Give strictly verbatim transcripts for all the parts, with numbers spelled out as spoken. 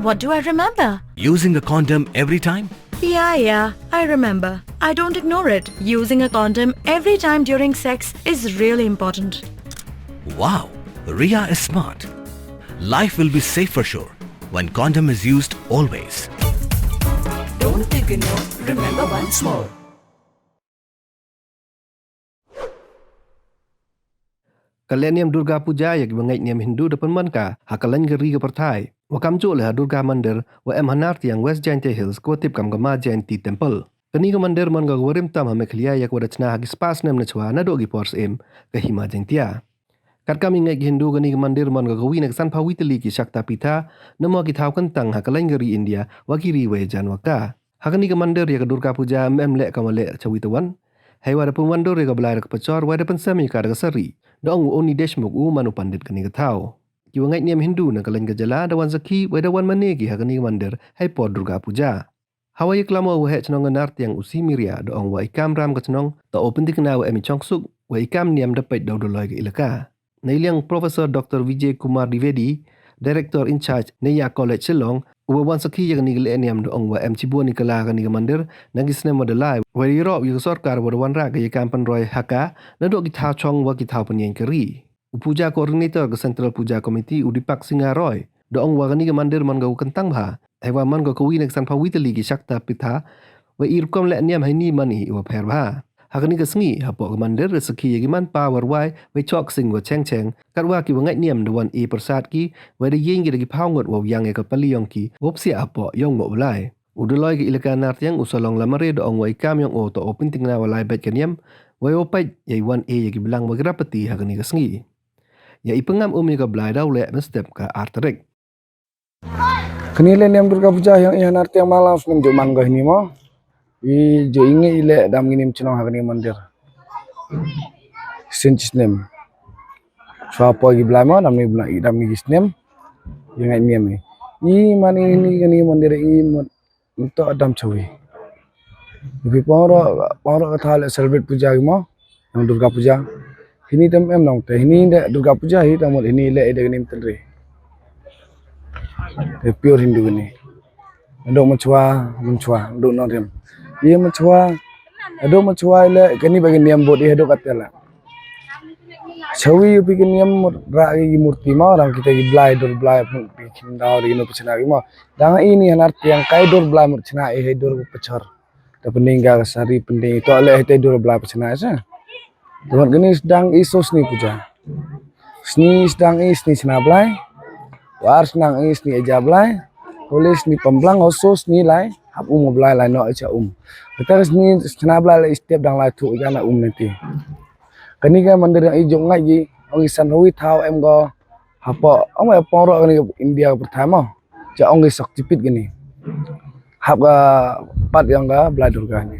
What do I remember? Using a condom every time? Yeah, yeah, I remember. I don't ignore it. Using a condom every time during sex is really important. Wow, Ria is smart. Life will be safe for sure when condom is used always. Don't ignore, remember once more. Ka lehniam Durga Puja ya kiwa ngait niam Hindu da pynman ka ha ka lain ka ri ka pyrthai. Wa kamjooh leh ha Durga Mandir wa em ha Nartiang, West Jaintia Hills, kawa tip kam ka Ma Jainti Temple. Kani ka mandir man ka kawa rim tam ha Meghalaya ya kawa da chna ha ki spah snem nachwa nadooh ki por syiem ka Hima Jaintia. Katkam i ngait ki Hindu, kani ka mandir man ka kawi na ka sanphaw wi tylli ki Shakta Pitha, namo ki thaw kyntang ha ka lain ka ri India wa ki ri wa yajan wa ka. Ha kani ka mandir ya ka Durga Puja ym em leh kawa leh chawi tawon. Heiwa da pynwandur ya ka blai da ka pachor, wa da pynsem ya ka da ka sari. Da ong u Oni Deshmukh, u man u pandit kani ka thaw. Kiwa ngait niam Hindu na ka lain ka jylla da wan sakhi, wa da wan mane ki ha kani ka mandir hei por Durga Puja. Hawa yaklam wa u Waheh Chnong ka Nartiang, u C Miria, da ong wa i kaam ram ka chnong toh u pyntikna wa em i chongsuk, wa i kaam niam da peit da u Dolloi ka Elaka. Neiliang Professor Doctor Vijay Kumar Dwivedi, Director in Charge Naiya College Shillong, uwa wan sakhi ya kani ka lehniam, da ong wa em chibun i kylla kani ka mandir na ki snem wa da lai, wa yaroh ya ka sorkar wa da wanrah ka ya kaam pynroi ha ka nadooh ki thaw chong wa ki thaw pynyeng ka ri. U Puja Coordinator ka Central Puja Committee, u Deepak Singha Roy, da ong wa kani ka mandir man ka kawa kyntang bha, heiwa man ka kawi na ka sanphaw wi tylli ki Shakta Pitha, wa i rukom lehniam heini man i wa pher bha. Ha kani ka sngi, hapoh ka mandir da sakhi ya ki manpa wa rwai, wei choh ksing wa cheng cheng, katwa kiwa ngait niam da wan e pyrsad ki, wei da yieñ ki da ki phaw ngut wow yang ya ka pali yong ki wow psiah hapoh yong u Blai. U Dolloi ka Elaka Nartiang, u Salong Lamare, da ong wa i kaam yong o toh u pyntikna wa lai beit ka niam, wei wow peit ya i wan e ya ki blang wa ki rapati ha kani ka sngi. Ya i pyngam um ya ka blai da u leh mynstep ka ar tarik. Kani lehniam Durga Puja yong i ha Nartiang man la u snem jooh man ko heini mo. I jooh i ngait i leh dam ki niam chnong ha kani ka mandir. Sien chi snem. Chwa poi ki blai mo, dam ni bna i dam ni ki snem. I ngait niam i. I man i ni kani ka mandir i mut ntoh dam chawi. Phi pynroh, pynroh ka thaw leh celebrate puja ki mo, yong Durga Puja. Heini tam em nong te, heini da Durga Puja hi, tam mut heini leh i da ka niam tynre. Te pure Hindu kani. Hadooh mynchwa, mynchwa, hadooh nongrim. Ye mynchwa, hadooh mynchwa i leh, kani ba ki niam bud i hadooh katte la. Chawi u phi ki niam mut rah ki murti mo, rang kita ki blai, dur blai, phi khyndaw ri no pachna ki mo. Dang i ni ha Nartiang kai dur blai mut chna i hei dur pachor. Ta pynding ka sari pynding toh leh hei te dur blai pachna sa. Te mut kani sdang i so sni puja. Sni sdang i sni chna blai. War sdang i sni eja blai. Holi sni pamblang, o so sni lai. Hap um blai lai no echa um. Kata sni chna blai lai step dang lai thu eja na um neti. Kani ka mandir yong i jooh ngait ki, ong i san wi thaw em ko. Hapoh, ong wa pynroh kani India ka pyrthai mo. Cha ong i shaktipeeth kani. Hap ka pat yong ka Blai Durga ni.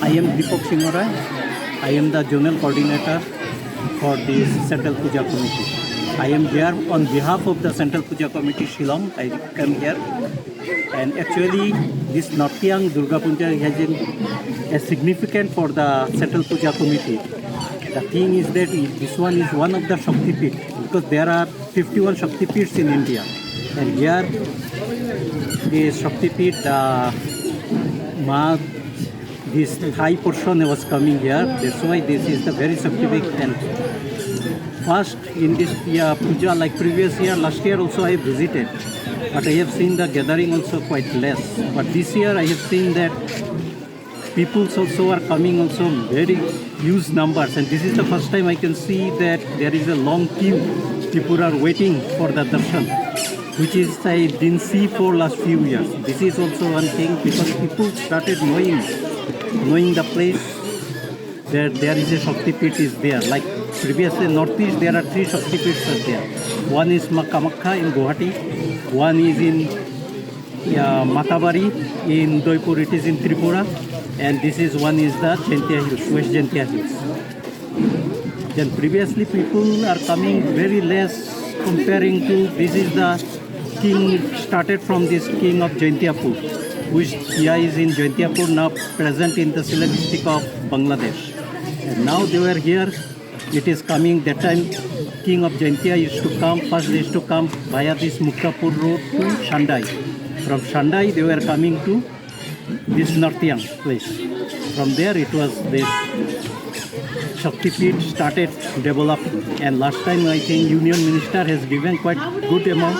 I am Deepak Singh Roy. I am the zonal coordinator for this Central Puja Committee. I am here on behalf of the Central Puja Committee Shillong. I come here. And actually, this Nartiang Durga Puja has been a significant for the Central Puja Committee. The thing is that i-, this one is one of the Shaktipeeth, because there are fifty-one Shaktipeeths in India. And here, the Shaktipeeth, the Ma This Thai person was coming here. That's why this is the very scientific and first in this year puja, like previous year, last year also I visited. But I have seen the gathering also quite less. But this year I have seen that peoples also are coming also very huge numbers. And this is the first time I can see that there is a long queue. People are waiting for the darshan, which is I didn't see for last few years. This is also one thing because people started knowing, knowing the place that there is a Shakti Pit is there. Like previously Northeast, there are three Shakti Pits are there. One is Ma Kamakhya in Guwahati, one is in, yeah, Matabari in Udaipur, it is in Tripura, and this is one is the Jaintia Hills, West Jaintia Hills. Then previously people are coming very less comparing to this is the king started from this king of Jaintiapur, which here is in Jaintiapur, now present in the Sylhet district of Bangladesh. And now they were here, it is coming. That time king of Jaintia used to come, first they used to come via this Muktapur road to Shandai. From Shandai they were coming to this Northiang place. From there it was this Shakti Pit started developing, and last time I think union minister has given quite good amount,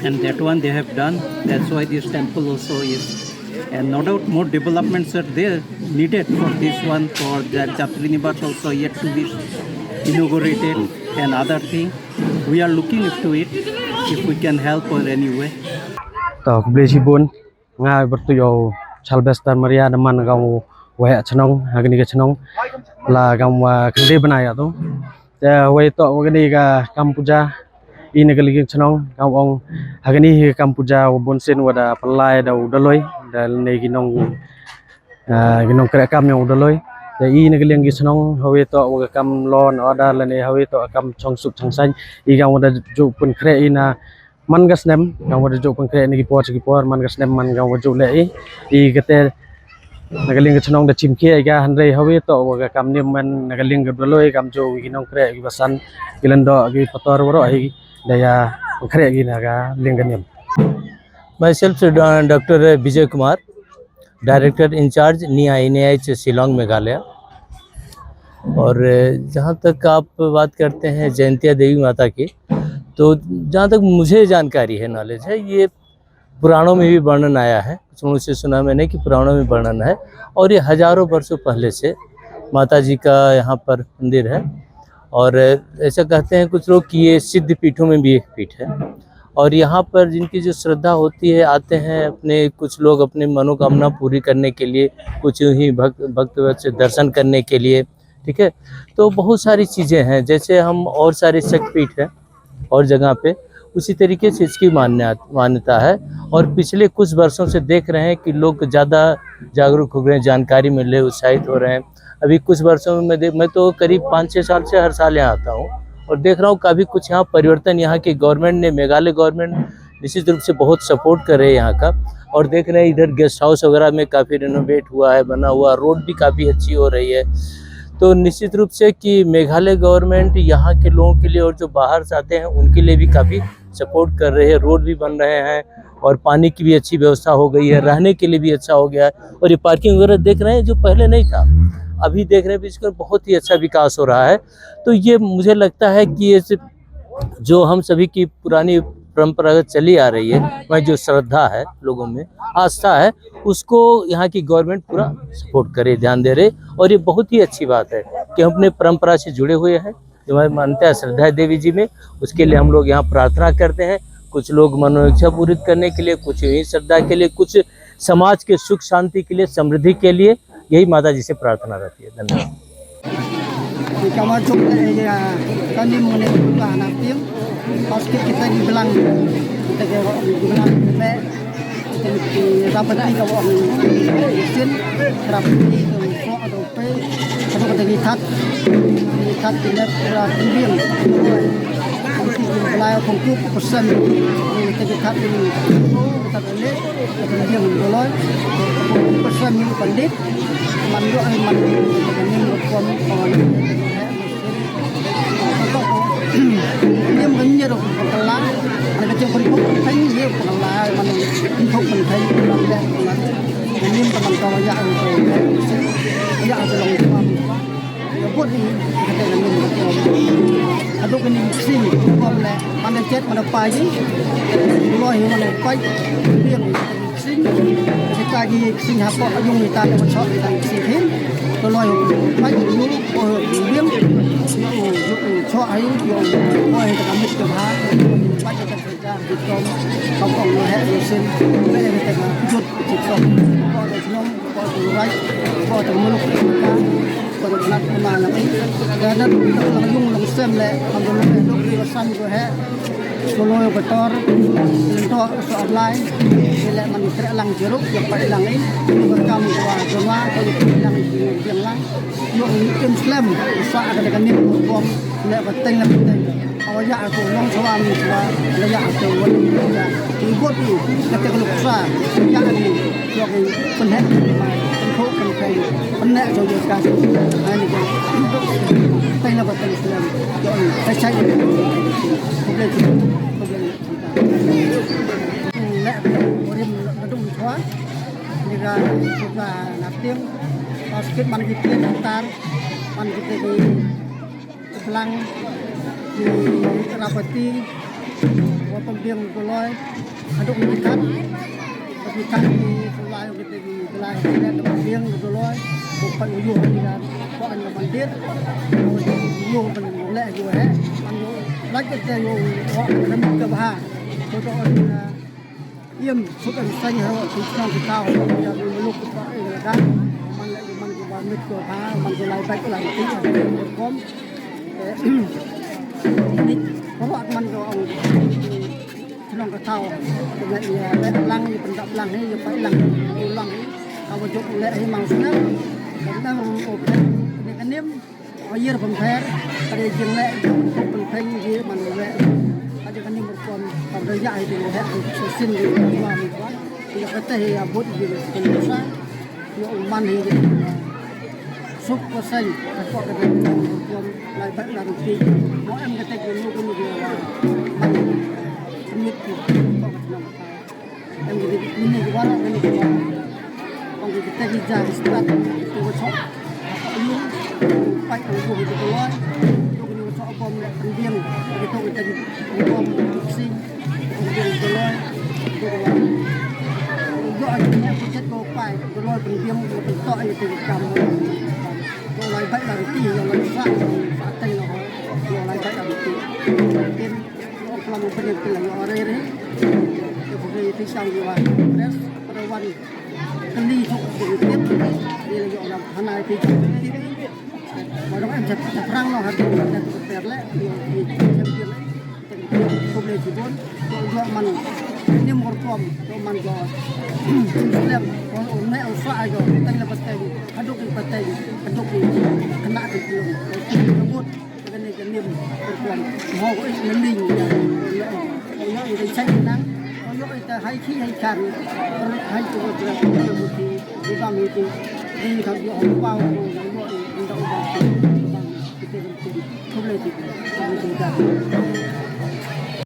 and that one they have done. That's why this temple also is, and no doubt more developments are there needed for this one, for the Jatri Nibas also yet to be inaugurated and other thing. We are looking into it if we can help or any way. To khublei chibun. Nga Bartu yow Sylvester Maria, da man kam u waheh chnong ha kani ka chnong, la kam wa khynde bnai ya tu. Te wei toh wa kani ka kam puja, i na ka liang chnong kam ong ha kani ka kam puja wa bun sien wa da pynlai da u Daloi, da ne ki nong, ah, ki nong kre kam yong u Daloi. Te i na ka liang ki chnong ha wei toh wa ka kam law and order, la ne ha wei toh kam chong suk chong sain, i kam wa da ju pynkhreh i na man ka snem, kam wa da ju pynkhreh na ki por cha ki por, man ka snem man kam wa ju leh i. I kate na ka liang ka chnong da chim khia i ka, hynrei ha wei toh wa ka kam niam man na ka liang ka Daloi kam ju ki nongkhreh ki basan, ki lyngdoh, ki pator, waroh hi da ya pynkhreh ki na ka liang ka niam. Myself, uh, Doctor Vijay Kumar, Director in charge, NIA NIH, Shillong, मेघालय। और, अ, जहाँ तक आप बात करते हैं जयंतिया देवी माता की, तो जहाँ तक मुझे जानकारी है, knowledge है, ये पुराणों में भी वर्णन आया है, कुछ लोगों से सुना मैंने कि पुराणों में वर्णन है, और ये हजारों वर्षों पहले से माता जी का यहाँ पर मंदिर है। और ऐसा कहते हैं कुछ लोग कि ये सिद्ध पीठों में भी एक पीठ है। और यहाँ पर जिनकी जो श्रद्धा होती है, आते हैं अपने, कुछ लोग अपनी मनोकामना पूरी करने के लिए, कुछ यूं ही भक्त, भक्तवत्स दर्शन करने के लिए, ठीक है। तो बहुत सारी चीज़ें हैं, जैसे हम और सारे शक्तिपीठ हैं और जगह पे, उसी तरीके से इसकी मान्य-, मान्यता है। और पिछले कुछ वर्षों से देख रहे हैं कि लोग ज़्यादा जागरूक हो गए हैं, जानकारी मिल रही है, उत्साहित हो रहे हैं। अभी कुछ वर्षों में मैं दे-, मैं तो करीब पाँच छः साल से हर साल यहाँ आता हूँ और देख रहा हूँ काफ़ी कुछ यहाँ परिवर्तन, यहाँ की गवर्नमेंट ने, मेघालय गवर्नमेंट निश्चित रूप से बहुत सपोर्ट कर रही है यहाँ का। और देख रहे हैं इधर गेस्ट हाउस वगैरह में काफ़ी रिनोवेट हुआ है, बना हुआ, रोड भी काफ़ी अच्छी हो रही है। तो निश्चित रूप से कि मेघालय गवर्नमेंट यहाँ के लोगों के लिए और जो बाहर से आते हैं उनके लिए भी काफ़ी सपोर्ट कर रही है, रोड भी बन रहे हैं और पानी की भी अच्छी व्यवस्था हो गई है, रहने के लिए भी अच्छा हो गया है। और ये पार्किंग वगैरह देख रहे हैं जो पहले नहीं था, अभी देख रहे हैं, इसका बहुत ही अच्छा विकास हो रहा है। तो ये मुझे लगता है कि ये सिर्फ जो हम सभी की पुरानी परंपरागत चली आ रही है, वह जो श्रद्धा है लोगों में, आस्था है, उसको यहाँ की गवर्नमेंट पूरा सपोर्ट करे, ध्यान दे रहे, और ये बहुत ही अच्छी बात है कि हम अपने परंपरा से जुड़े हुए हैं। जो हमारी मान्यता है श्रद्धा है देवी जी में, उसके लिए हम लोग यहाँ प्रार्थना करते हैं। कुछ लोग मनोइच्छा पूरित करने के लिए, कुछ यही श्रद्धा के लिए, कुछ समाज के सुख शांति के लिए, समृद्धि के लिए, यही माता जी से प्रार्थना रहती है। धन्यवाद। Kama jok na ya, kani mune ka na tiang, pas ke kita di belang, kita ke di belang, kita ke rapati ka wong, sin, rapati ka wong, Pe, kata kata ki khat, ki khat ki net pura ki biang. Ki belai pungkup persen, ki khat ki, kata ki net, kata ki biang doloi. Pungkup persen ni pandit, man dua ni man, kata ni reform, kawan. Ni man ni ro pengkala, ada kecil pungkup, ni pengkala, man pungkup, pengkala, pengkala. Ni teman kawan ya, Ya, sa long sa. Ya, bot ni, kata ka ni. Hadooh kani ka ksing, bom le, man da jet, man da pai ji. Loi hi man da pai, biang, ksing. Kita ki ksing hapoh, yung kita le, chok, kita ksing hin. Loi hi pai, yung, oh, biang. Yung, yung, chok, ayu, yung, oh, kita kamit ke bah. Pai, kita kerja, kita, kampung, le, he, sin. Le, kita, jut, jut, jut. Ko da chnong, ko da rai, ko da muluk ka, ko da nat ka ma la. Ka da du ka lang yung lang sem le, kam da long le, dok ka sam ko he. Ko lo ko tor, len to so ablai, le man tre lang jeruk, ya pa lang i, ko kam ko wa, ko wa, ko lang, ko lang. Yung im slem, sa ka da ka nim ko bom, le ko teng le ko teng. Awa ya ko long chwa mi chwa, la ya ko wa ya. Ki bot ni, ka te ko luk sa, ya ni, yo ki pynheh, pynthok, pynthok, pynheh cho yo ka. Ani ko, teng la ba teng slem, yo ni, ta chai ni. Ko le ki, ko le ki. Le ko rim na dung chwa, ni ga, ko ga na tim, pas kit man ki tim tar, man ki te ki Blang, ki Rapati, wa pynbiang Doloi, hadooh ki kat, ki kat ki Sulai, ki te ki Sulai, ki te pynbiang Doloi, ko pat u yoh ki kat, ko an ka mandir, u yoh ban le yoh he, an yoh, lak ki te yoh, wa kan ka bha, ko to an, Iem, suk em seng haro, suk seng ki tau, ya, muluk ki pa, eh, da. Man la, man ki wa mit ko ha, man ki lai bek lai ti, kom. Eh, ni, ko wa man ko ong, shnong ka tau. Ko la, ya, le lang, ya, pyndap lang, ya, pa lang, ya, lang, ya. Ka wa jop le, ya, mang snem. Ka lang, o, ni ka nim. Ka yir pynpher, ka dei jingleh, pynpeng ye man leh. Ka dei ka nim rukom, ka dei ya i dei leh, ka sin dei wa mi wa. Ye ka te ya bot ye ka sa. Ye u man ye. Suk ko sai, ka ko ka dei rukom, lai bek lai ruti. Mo em ka te ko ni ko ni ye. Man. Mit ko, ko ka nam. Em ki dei, ni ki waroh, ni ki waroh. Ong ki te ki ja, ki strat, ki te ko chok. Ko yung, pai ko ko ki ko loi. Ko ni ko chok bom le, pynbiang, ki to ki te ki bom, ki sing, pynbiang ko loi. Ko ko loi. Yo, a ki ne ko chet ko pai, ko loi pynbiang, ko to ki te ki kam. Ko lai bai la ki, ko lai sa, sa teng lo. Ko lai bai la ki. Tin, Klam u pynïap ki la yoh re re. Te phu ki ti sang ki wa. Res, pada wan. Kali chok ki tip. Ni la yoh lam hana ti chok ki tip. Wa dong em chat chat rang lo har ki chat ki per le. Yoh ki chat ki le. Te ki tip ko ble ki bon. Ko yoh man. Ni mor kom. Ko man ko. Lem. Ko ne u sa yo. Teng le pateng. Haduk ki pateng. Haduk ki. Kena ki. Ko ki bot. Kani ka nim, perempuan. Mo ko i ning ya. Ko yo i chai nang, ko yo i ta hai khi hai khan. Hai tu ko tra ko ko ti, di bang i ti. Di ka yo ho pau ko yo i nda u ba. Ko le ti. Ko le ti.